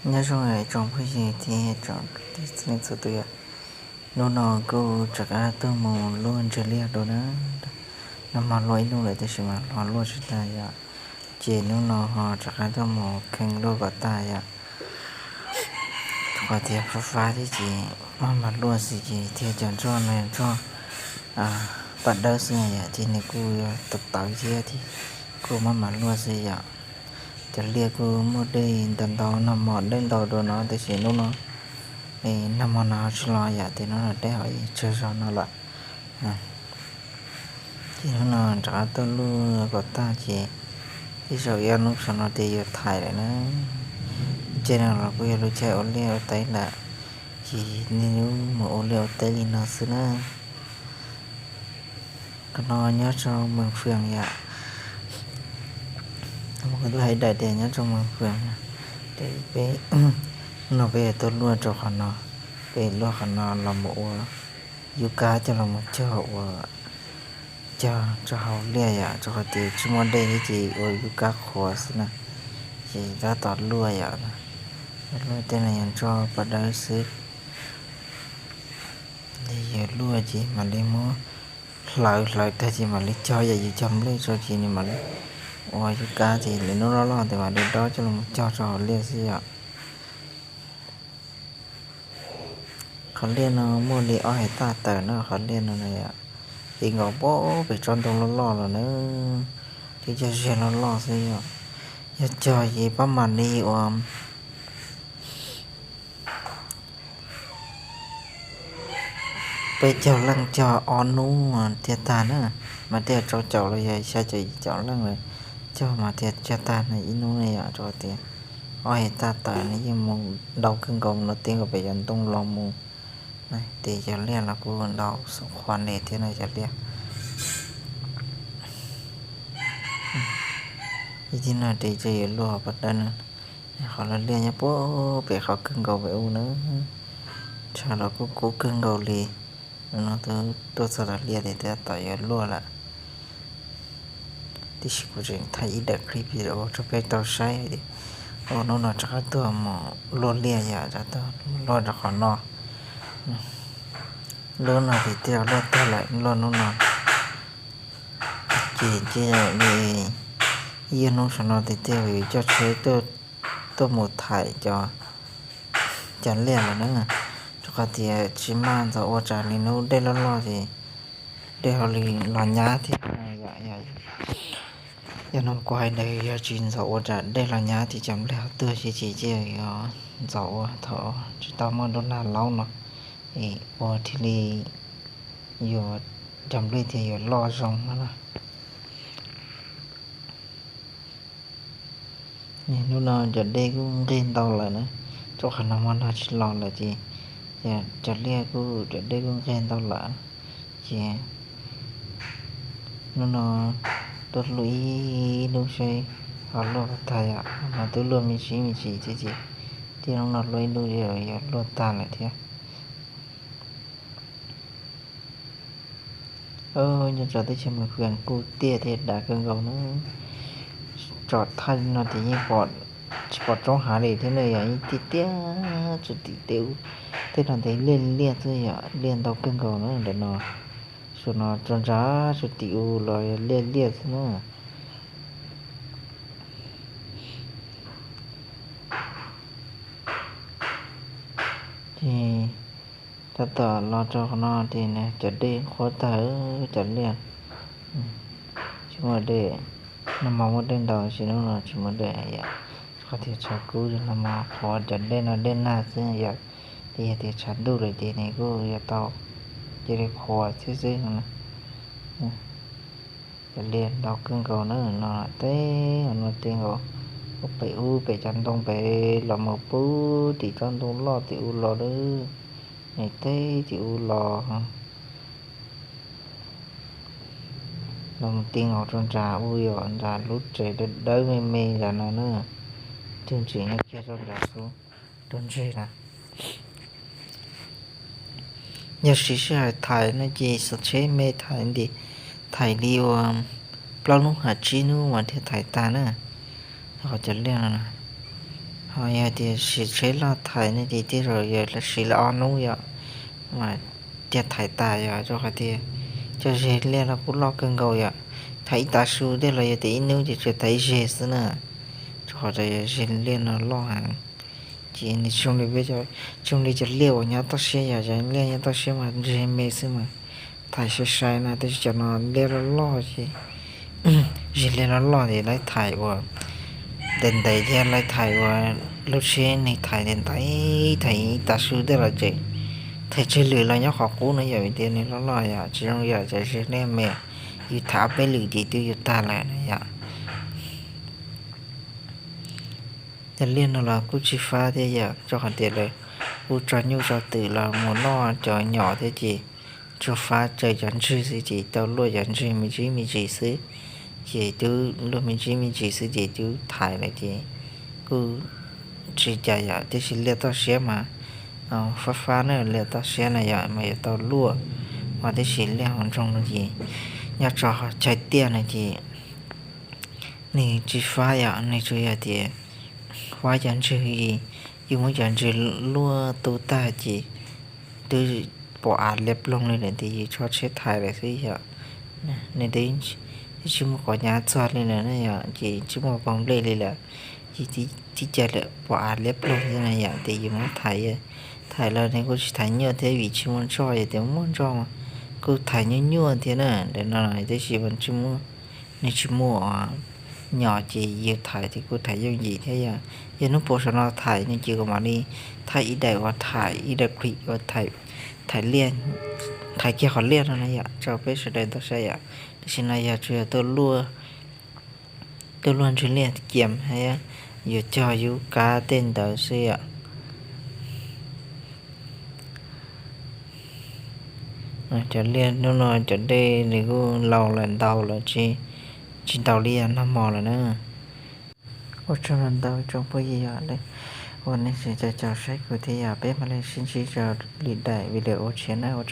Nyob zoo tsoom phooj ywg thiab tsoom tij txhua leej txhua tus yom. Hnub no kuj rov qab tuaj mus luaj ntseg liaj dua na. Nag hmo luaj ib hnub lawm tab sis mas ho luaj tsis tag yom. Ces hnub no ho rov qab tuaj mus kheej luaj kom tag yom. Qhov tias fab fab thiab ces maj mam luaj xwb ces thiaj cov nroj no nroj paj dawb xwb yom, ces nws kuj yuav tawv tawv thiab ces kuj maj mam luaj xwb yom. Cov liaj kuj muaj dej ntau ntau, nag hmo dej ntau dua no tab sis hnub no, nag hmo no tsis los yom, ces hnub no dej ho tsawg zog no lawm. Ces hnub no rov qab tuaj luaj kom tag ces tej zaum ib ob hnub saum no ces yuav thaiv lawm na. Lub caij no los kuj yog lub caij ua liaj ua teb lawm, ces niaj hnub mus ua liaj ua teb li no xwb na. Qhov no nyob rau Mees Fwm yom. Kuv twb hais daim tias nyob rau Mees Fwm, ces peb, no peb yuav tuaj luaj rau qhov no, peb luaj qhov no los mus ua yub kab coj los mus cog ua, cog rau hauv liaj yom, rau qhov tias tsis muaj dej thiab ces ua yub kab qhuav xwb na. Ces tab tom luaj yom, luaj tej no yog nroj paj dawb xwb. Ces yog luaj ces mam li muab hlawv, hlawv tag ces mam li cog, yam yus cog nplej tso ces nws mam li ua yub kab ces lwm hnub loj loj ces mam li dob coj los cog rau hauv liaj xwb yom. Qhov liaj no muaj li ob hais taj tawm no, qhov liaj no na yom, ces nkaus pem tsob ntoo loj loj los na, ces cog ze loj loj xwb yom. Yog cog ces pab mam li ua peb caug leej cog ob hnub thiaj tag na, mas thiaj tsau caum los yog xya caum yim caum leej lawm, cog mas thiaj cog tag na ib hnub ne yom, rau tias ob hais taj tawm no yeej mus ntau kawg nkaus no, tib nkaus pem cov ntoo los mus, ces cov liaj los kuj ntau xub qhuav ntes thiab no cov liaj. Ib thib no ces yuav luaj paj dawb na, qhov liaj nyob puag pem qhov kawg nkaus pem ub na, tshav los kuj kub kawg nkaus li. Hnub no twb tuaj txog tom liaj ces twb tab tom yuav luaj lawm. Tiam sis kuv tseem thaij ib daim clip video rau peb tau saib tias, hnub no rov qab tuaj mus luaj liaj yom, rov tuaj luaj rau qhov no. Luaj no ces twb luaj tag lawm, luaj hnub no ces ib ob hnub saum no ces thiaj yuav coj tsheb tuaj mus thaiv cov liaj lawm na, rau qhov tias tsis maj ntxov ua tsam li hnub dej loj loj ces dej ho li los nyab thiab. Yog no kuv hais ntawd yog tsis ntxov ua tsam dej los nyab ces cov nplej ho tuag ces ces yuav ntxov ua thaum tsis tau muaj nruab nag laub no, es ua thiaj li yuav, cov nplej thiaj yuav loj zoo no na. Hnub no cov dej kuj nqeg ntau lawm na, rau qhov nag hmo nag tsis los lawm ces cov liaj kuj cov dej kuj nqeg ntau lawm. Ces hnub no tuaj luaj ib hnub seb ho luaj puas tag yom, mas twb luaj me ntsis me ntsis thiab ces thiaj hnub no luaj ib hnub yuav luaj tag lawm thiab. Nyob rau teb chaws Mees Fwm kuj tiaj thiab dav kawg nkaus na. Tsom thaj no ces yeej tsis pom roob hav li thiab na yom, yeej tiaj tiaj tsuas tim tej ub, tej no ces liaj liaj xwb yom, liaj ntau kawg nkaus na ntawm no. Saum no rau ntsag tsuas tim ub los yog liaj liaj xwb na. Ces tab tom los rau qhov no ces cov dej qhuav tag, cov liaj tsis muaj dej. Nag hmo muaj dej ntau, tab sis hnub no tsis muaj dej yom, qhov tias tshav kub, nag hmo qhuav cov dej no dej nag xwb yom. Ces yog tias tshav ntuj lawm ces nws kuj yuav tau cia li qhuav xwb xwb no. Cov liaj ntau kawg nkaus na no, teb no teb nkaus, ub pem ub pem cov ntoo pem los mus puag tim tsob ntoo loj tim ub los lawm, nws teb tim ub los, los mus ti nkaus rau nram ub yom, nram lub tsev dawb dawb me me nram no na, tus ntsis nyob kiag rau nram xub rau ntseg na. Yog siv sij hawm thaiv no ces xov tsheb me thaiv nti, thaiv li uas plaub hnub hab tsib hnub mas thiaj thaiv tag na. Qhov cov liaj no, Yog tias siv tsheb loj thaiv ne ces tej zaum yuav siv li ob hnub yom, mas thiaj thaiv tas yom, rau qhov tias cov zeg liaj no kuj loj kawg nkaus yom. Thaiv ib tav su tej los yog tias ib hnub ces tsuas thaiv ib zeg xwb na, rau qhov tias zeg liaj no loj heev. Ces nws tsis zoo li, tsis zoo li cov liaj uas nyob toj siab yom, cov liaj nyob toj siab mas zeg me xwb mas thaiv sai sai no, tab sis cov no liaj loj loj ces zeg liaj loj loj ces lawv thaiv ua ntev ntev thiab lawv thaiv ua lub tsheb nws thaiv ntev ntev, thaiv ib tav su tej los tseem thaiv tseg lwm los nyob qhov qub no yom, vim tias nws loj loj yom, tsis zoo yam cov zeg liaj me, yus thaiv ob peb lwm ces twb yuav tag lawm no yom. Cov liaj no los kuj tsis fab thiab yom, rau qhov tias lawv kuj tso nyuj tso twm los mus noj cov nyom thiab ces tsuas fab tsawg cov ntswg xwb ces tau luaj cov ntswg me ntsis me ntsis xwb. Ces twb luaj me ntsis me ntsis xwb ces twb thaiv lawm ces kuj tsis cas yom, tiam sis liaj toj siab mas fab fab na, liaj toj siab na yom, mas yuav tau luaj. Mas tiam sis liaj hauv nroog no ces nyob rau chaw tiaj no ces nws tsis fab yom, nws tsuas yog tias fab cov ntswg, yus muab cov ntswg luaj tu tag ces twb pom av liab ploog li lawm ces yus tso tsheb thaiv lawm xwb yom. Nws twb tsis muaj quav nyav txog li lawm na yom, ces tsis muaj pob nplej li lawm, ces tib cag lawm pom av liab ploog xwb na yom, ces yus muab thaiv, thaiv los nws kuj tsis thaiv nyuaj thiab vim tsis muaj ntsoj, yog tias muaj ntsoj kuj thaiv nyuaj nyuaj thiab na. Ntawm no tab sis mas tsis muaj, nws tsis muaj nyom ces yus thaiv ces kuj thaiv yooj yim thiab yom. Yog hnub puas saum no thaiv no ces kuv mam li thaij ib daim uas thaiv ib daim clip uas thaiv liaj, thaiv kiag qhov liaj no na yom, rau peb sawv daws tau saib yom. Tam sim no yog tsuas yog tuaj luaj ntswg liaj kiag thiab yuav cog yub kab tej ntawd xwb yom. Cov liaj hnub no cov dej nws kuj laus lawm ntau lawm, tsis ntaus li yam nag hmo lawm na. Ua tsaug ntau tsoom phooj ywg uas nej tseem caum saib kuv thiab yom, peb mam li sib ntsib rau lwm daim video ua tshiab na.